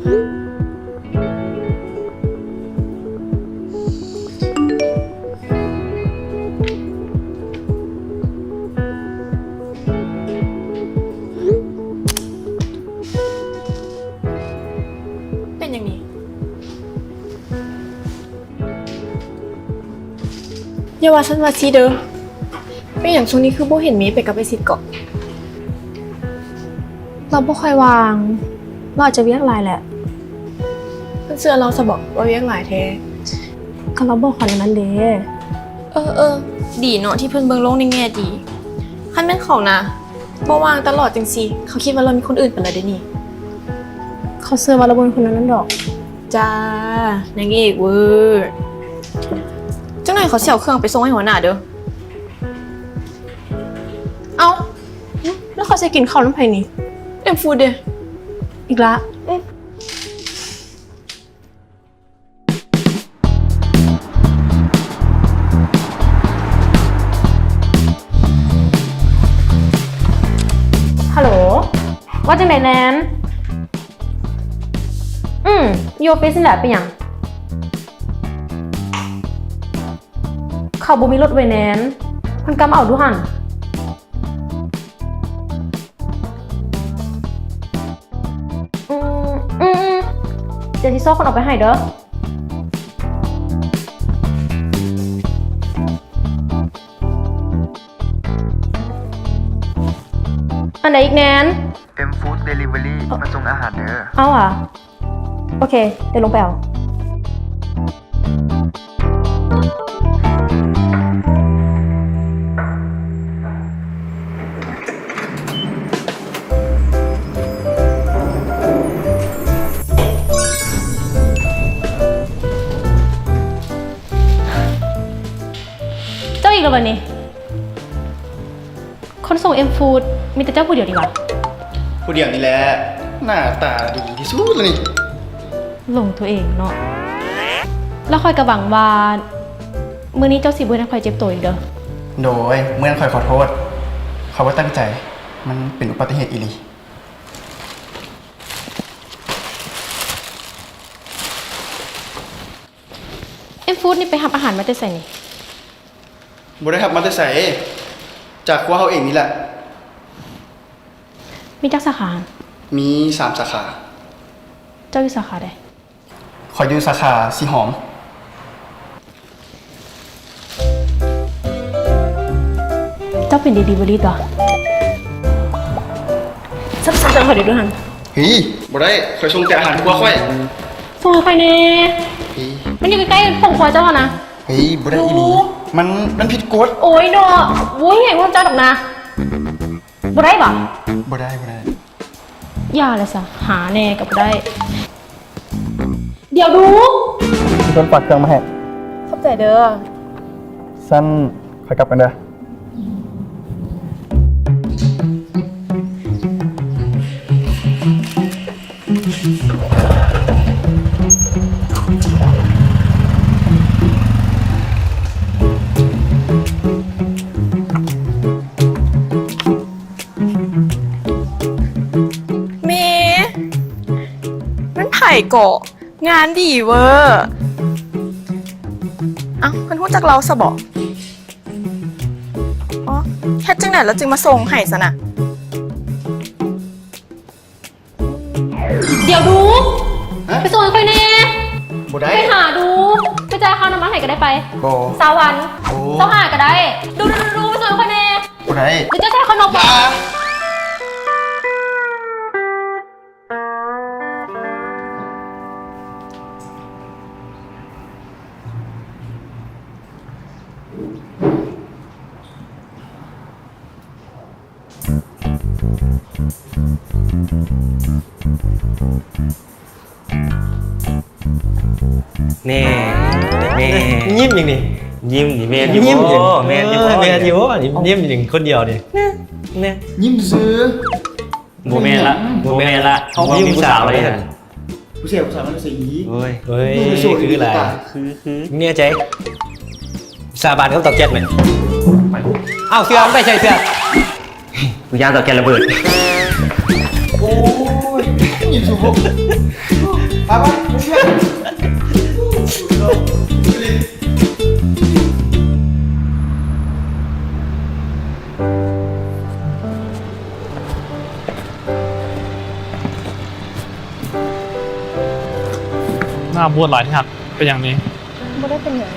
ເປັນຫຍັງນີ້? ຢ່າວ່າຊັ້ນວ່າຊີ້ເດີ. ເປັນຫຍັງຊ່ວງນີ້ຄືບໍ່ເຫັນເມໄປກັບອ້າຍສິດເກາະ? ລາວບໍ່ຄ່ອຍວ່າງ, ລາວອາດຈະວຽກຫຼາຍແຫຼະ. ເພິ່ນເຊື່ອລາວຊະບໍ ວ່າວຽກຫຼາຍແທ້? ກໍລາວບອກຂ້ອຍແນວນັ້ນເດ້. ເອີໆ ດີເນາະທີ່ເພິ່ນເບິ່ງໂລກໃນແງ່ດີ. ຄັນແມ່ນເຂົານະ ບໍ່ວ່າງຕະຫຼອດຈັ່ງຊີ້ ເຂົາຄິດວ່າລາວມີຄົນອື່ນໄປແລ້ວເດນີ້. ເຂົາເຊື່ອວ່າລາວບໍ່ແມ່ນຄົນແນວນັ້ນດອກ. ຈ້າ ນາງເອກເວີ. ຈັກໜ່ອຍເຂົາຊິເອົາເຄື່ອງໄປສົ່ງໃຫ້ຫົວໜ້າເດີ. ເອົ້າ ແລ້ວເຂົາຊິກິນເຂົ້ານຳໃຜນີ້? ເອັມຟູດເດ. ອີກລະ. ອື. ຮັລໂຫຼ ວ່າຈັ່ງໃດແນນ? ອືມ ຢູ່ອອບຟິດນີ້ແຫຼະ. ເປັນຫຍັງ? ເຂົາບໍ່ມີລົດເວີຍແນນ, ເພິ່ນກະມາເອົາດູຫັ້ນ. ອືມ ອືມ ອືມ ດຽວຊິຊອກຄົນເອົາໄປໃຫ້ເດີ. ອັນໃດອີກແນນ? ເອັມຟູດເດລິເວີຣີ ມາສົ່ງອາຫານເດີ. ເອົາຫວາ? ໂອເຄ ດຽວລົງໄປເອົາ. ເຈົ້າອີກແລ້ວບໍນີ້? ຄົນສົ່ງເອັມຟູດ ມີແຕ່ເຈົ້າຜູ້ດຽວຕິຫວາ? ຜູ້ດຽວນີ້ແຫຼະ ໜ້າຕາດີທີ່ສຸດລະນີ້. ຫຼົງຕົວເອງເນາະ. ແລ້ວຂ້ອຍກໍຫວັງວ່າ ມື້ນີ້ເຈົ້າຊິບໍ່ເຮັດໃຫ້ຂ້ອຍເຈັບໂຕອີກເດີ. ໂດຍ ມື້ນັ້ນຂ້ອຍຂໍໂທດ. ຂ້ອຍບໍ່ຕັ້ງໃຈ. ມັນເປັນອຸບັດຕິເຫດອີ່ຫຼີ. ເອັມຟູດນີ້ໄປຮັບອາຫານມາແຕ່ໃສນີ້? ບໍ່ໄດ້ຮັບມາແຕ່ໃສ, ຈາກຄົວເຮົາເອງນີ້ແຫຼະ. ມີຈັກສາຂາ? ມີສາມສາຂາ. ເຈົ້າຢູ່ສາຂາໃດ? ຂ້ອຍຢູ່ສາຂາສີຫອມ. ເຈົ້າເປັນເດລິເວີຣີຕົວະ? ສັບສະໜອງໃຫ້ຂ້ອຍໄດ້ດ້ວຍຫັ້ນ. ເຮີ້ຍ ບໍ່ໄດ້, ຂ້ອຍສົ່ງແຕ່ອາຫານຄົວຂ້ອຍ. ສົ່ງໃຫ້ຂ້ອຍແດ່. ເຮີ້ຍ ມັນຢູ່ໃກ້ໆ ຂອງຄົວເຈົ້າຫັ້ນນະ. ເຮີ້ຍ ບໍ່ໄດ້ອີ່ຫຼີ, ມັນ ມັນຜິດກົດ. ໂອ້ຍເນາະ, ໂອ້ຍ ໃຫຍ່ກວ່າເຈົ້າດອກນະ. ບໍ່ໄດ້ຫວາ? ບໍ່ໄດ້ ບໍ່ໄດ້. ຢ່າລະສະ, ຫາແດ່ກໍບໍ່ໄດ້. ດຽວດູ, ມີຄົນຝາກເຄື່ອງມາໃຫ້. ຂອບໃຈເດີ. ຊັ້ນຂ້ອຍກັບກ່ອນເດີ. ແມ່ ແມ່ນໃຜເກາະ? ງານດີເວີ. ເອົ້າ ເພິ່ນຮູ້ຈັກລາວຊະບໍ? ອໍ ເຮັດຈັ່ງໃດລາວຈຶ່ງມາສົ່ງໃຫ້ຊັ້ນນະ? ດຽວດູ, ຮະ? ໄປສົ່ງໃຫ້ຂ້ອຍແດ່. ບໍ່ໄດ້. ໄປຫາດູ, ໄປຈ່າຍຄ່ານ້ຳມັນໃຫ້ກໍໄດ້ໄປ. ບໍ່. ຊາວພັນ. ໂອ້ ຊາວຫ້າກໍໄດ້. ດູໆໆໆ ໄປສົ່ງໃຫ້ຂ້ອຍແດ່. ບໍ່ໄດ້. ດຽວເຈົ້າຊິໃຫ້ຂ້ອຍນົບ. ຢ່າ. ແນ່ ແນ່ ຍິ້ມຫຍັງນີ້? ຍິ້ມນີ້ແມ່ນຢູ່ ຍິ້ມຫຍັງ? ບໍ່ ແມ່ນຢູ່ ເອີ ບໍ່ ແມ່ນຢູ່ບໍ່? ນີ້ຍິ້ມຫຍັງຄົນດຽວນີ້? ແນ່ ແນ່ ຍິ້ມຊື່. ບໍ່ແມ່ນລະ ບໍ່ແມ່ນລະ ເຮົາມີຜູ້ສາວແລ້ວ. ຜູ້ສາວ ຜູ້ສາວມັນໃສອີກ? ໂອ້ຍ ເຮີ້ຍ ຄືຫຼາຍ ຄື ຄື ແນ່ໃຈ? ສາບານກັບເຕົາແກັດແມ່ນ. ອ້າວ ເສື້ອ ໄປໃສ່ເສື້ອ. ກູຢ້ານເຕົາແກັດລະເບີດ. ໂອ້ຍ ຍິງສູງ. ໜ້າບວດຫຼາຍທີ່ຮັກ ເປັນຫຍັງນີ້? ບໍ່ໄດ້ເປັນຫຍັງ.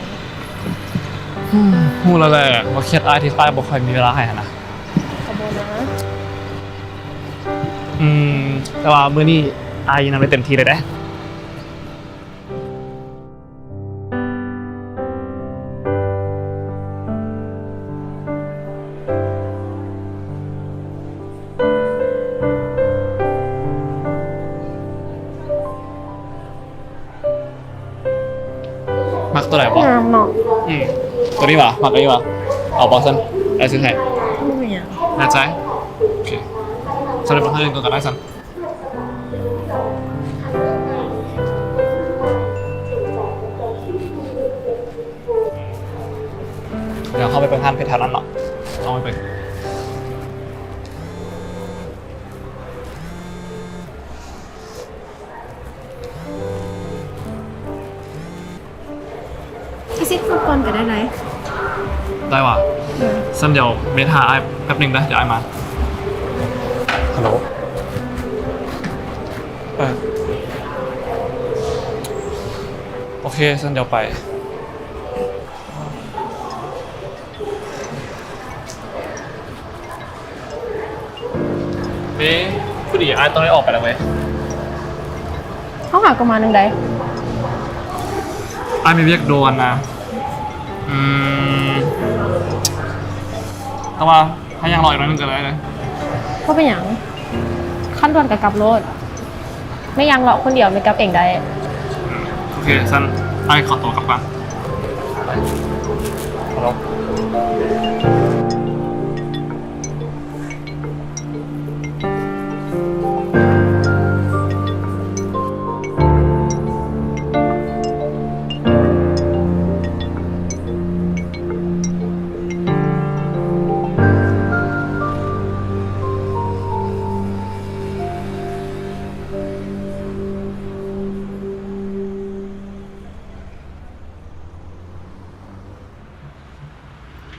ຮູ້ແລ້ວແຫຼະວ່າຄຽດອ້າຍທີ່ອ້າຍບໍ່ຄ່ອຍມີເວລາໃຫ້ຫັ້ນນະ. ຂອບຄຸນນະ. ອືມ ແຕ່ວ່າມື້ນີ້ອ້າຍຍິງນຳໄດ້ເຕັມທີ່ເລີຍເດ້. ມັກໂຕໃດບໍ່? ງາມເນາະ. ອືມ ໂຕນີ້ຫວາ? ມັກໂຕນີ້ຫວາ? ເອົາບໍ່ຊັ້ນ? ອ້າຍຊື້ໃຫ້. ບໍ່ເປັນຫຍັງ. ແນ່ໃຈ? ໂອເຄ ຊັ້ນໄປເບິ່ງທາງອື່ນກ່ອນກໍໄດ້ຊັ້ນ. ດຽວເຮົາໄປເບິ່ງຮ້ານເພັດແຖວນັ້ນເນາະ. ເຮົາໄປເບິ່ງ. ໄປເຊັດຂອງກ່ອນກໍໄດ້ໄດ໋. ໄດ້ຫວາ? ເອີ ຊັ້ນດຽວເມຖ້າອ້າຍແປັບໜຶ່ງເດີ ດຽວອ້າຍມາ. ຮັລໂຫຼ ເອີ ໂອເຄ ຊັ້ນດຽວໄປ. ເມ ພໍດີອ້າຍຕ້ອງໄດ້ອອກໄປແລ້ວເວີຍ. ເຮົາຫາກໍມາໜຶ່ງໃດ. ອ້າຍມີວຽກດ່ວນນະ. ອືມ ແຕ່ວ່າຖ້າຍັງລໍອີກໜ້ອຍໜຶ່ງກໍໄດ້ເລີຍ. ບໍ່ເປັນຫຍັງ ຄັນດ່ວນກໍກັບໂລດ. ແມ່ຍ່າງເລາະຄົນດຽວ ແມ່ກັບເອງໄດ້. ໂອເຄ ຊັ້ນອ້າຍຂໍຕົວກັບກ່ອນ. ໄປ ເຮົາ.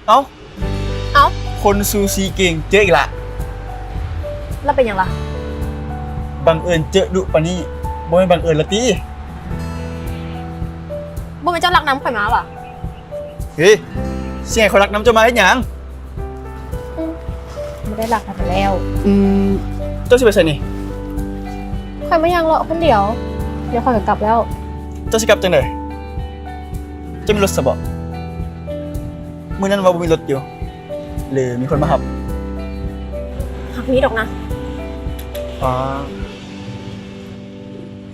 ເອົ້າ ເອົ້າ ຄົນຊູຊີເກັ່ງເຈີອີກລະ. ແລ້ວເປັນຫຍັງລະ? ບັງເອີນເຈີດຸປານນີ້ ບໍ່ແມ່ນບັງເອີນລະຕິ? ບໍ່ແມ່ນເຈົ້າລັກນຳຂ້ອຍມາຫວາ? ເຮີ້ຍ ຊິໃຫ້ຂ້ອຍລັກນຳເຈົ້າມາເຮັດຫຍັງ? ອືມ ບໍ່ໄດ້ລັກນຳແລ້ວ. ອືມ ເຈົ້າຊິໄປໃສນີ້? ຂ້ອຍມາຍ່າງເລາະຄົນດຽວ ດຽວຂ້ອຍກໍກັບແລ້ວ. ເຈົ້າຊິກັບຈັ່ງໃດ? ເຈົ້າມີລົດຊະບໍ? ມື້ນັ້ນວ່າບໍ່ມີລົດຢູ່ ຫຼືມີຄົນມາຮັບ? ຫາກມີດອກນະ. ອາ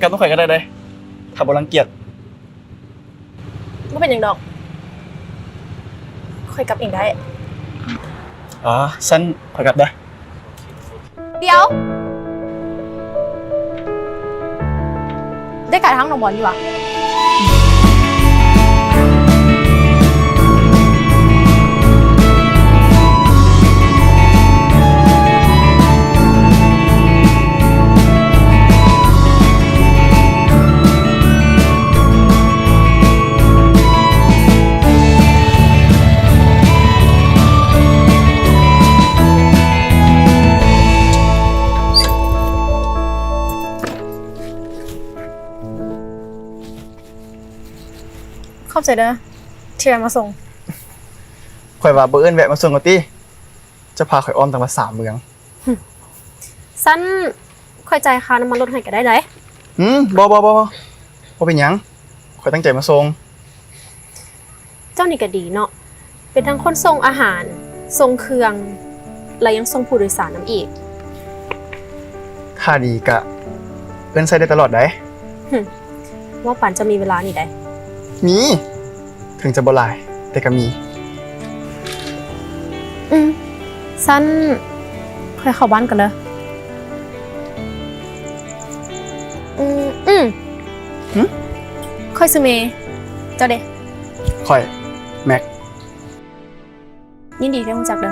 ກັບນຳຂ້ອຍກໍໄດ້ເດ້ ຖ້າບໍ່ລັງກຽດ. ບໍ່ເປັນຫຍັງດອກ ຂ້ອຍກັບເອງໄດ້. ອໍ ຊັ້ນຂ້ອຍກັບເດີ. ດຽວ ໄດ້ກາຍທາງນ້ອງບອນຢູ່ຫວາ? ຂອບໃຈເດີ ທີ່ແວະມາສົ່ງ. ຂ້ອຍວ່າບໍ່ເອີ້ນແວະມາສົ່ງກໍຕິ ເຈົ້າພາຂ້ອຍອ້ອມຕັ້ງວ່າສາມເມືອງ. ຊັ້ນຂ້ອຍຈ່າຍຄ່ານ້ຳມັນລົດໃຫ້ກໍໄດ້ໃດ໋. ຫືມ ບໍ່ ບໍ່ ບໍ່ ບໍ່ເປັນຫຍັງ ຂ້ອຍຕັ້ງໃຈມາສົ່ງ. ເຈົ້ານີ້ກໍດີເນາະ ເປັນທັງຄົນສົ່ງອາຫານ, ສົ່ງເຄື່ອງ ແລະ ຍັງສົ່ງຜູ້ໂດຍສານນຳອີກ. ຖ້າດີກະເອີ້ນໃຊ້ໄດ້ຕະຫຼອດໃດ໋. ຫຶ ເວົ້າປານເຈົ້າມີເວລານີ້ໃດ໋. ມີ ເຖິງຈະບໍ່ຫຼາຍ ແຕ່ກໍມີ. ອືມ ຊັ້ນຂ້ອຍເຂົ້າບ້ານກ່ອນເດີ. ອືມ ອືມ ຫຶ ຂ້ອຍຊື່ເມ. ເຈົ້າເດ? ຂ້ອຍ ແມັກ. ຍິນດີທີ່ໄດ້ຮູ້ຈັກເດີ.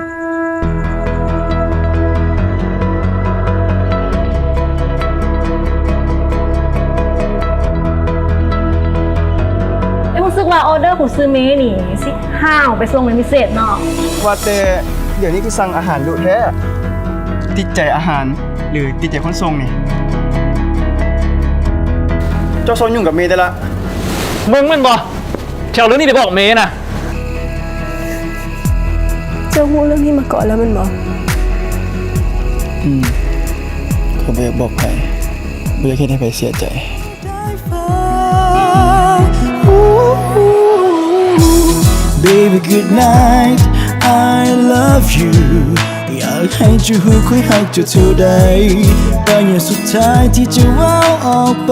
ວ່າອອເດີຜູ້ຊື້ເມນີ້ຊິຫາເອົາໄປສົ່ງເປັນພິເສດເນາະ. ວ່າແຕ່ດຽວນີ້ຄືສັ່ງອາຫານດຸແທ້ ຕິດໃຈອາຫານ ຫຼື ຕິດໃຈຄົນສົ່ງນີ້? ເຈົ້າເຊົາຫຍຸ້ງກັບເມໄດ້ລະ. ມຶງແມ່ນບໍ່ ທີ່ເອົາເລື່ອງນີ້ໄປບອກເມນະ? ເຈົ້າຮູ້ເລື່ອງນີ້ມາກ່ອນແລ້ວແມ່ນບໍ່? ອືມ ຂ້ອຍບໍ່ຢາກບອກໃຜ ບໍ່ຢາກເຮັດໃຫ້ໃຜເສຍໃຈ. Baby good night, I love you. ຢາກໃຫ້ເຈົ້າຮູ້ຂ້ອຍຮັກເຈົ້າເທົ່າໃດ ຕອນຍາມສຸດທ້າຍທີ່ເຈົ້າເວົ້າອອກໄປ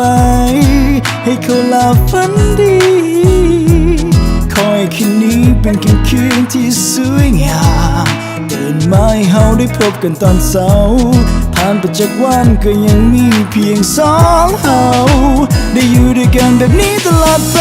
ໃຫ້ເຂົາຫຼັບຝັນດີ ຂໍໃຫ້ຄືນນີ້ເປັນຄ່ຳຄືນທີ່ສວຍງາມ ຕື່ນມາໃຫ້ເຮົາໄດ້ພົບກັນຕອນເຊົ້າ ຜ່ານໄປຈັກວັນກໍຍັງມີພຽງສອງເຮົາ ໄດ້ຢູ່ດ້ວຍກັນແບບນີ້ຕະຫຼອດໄປ.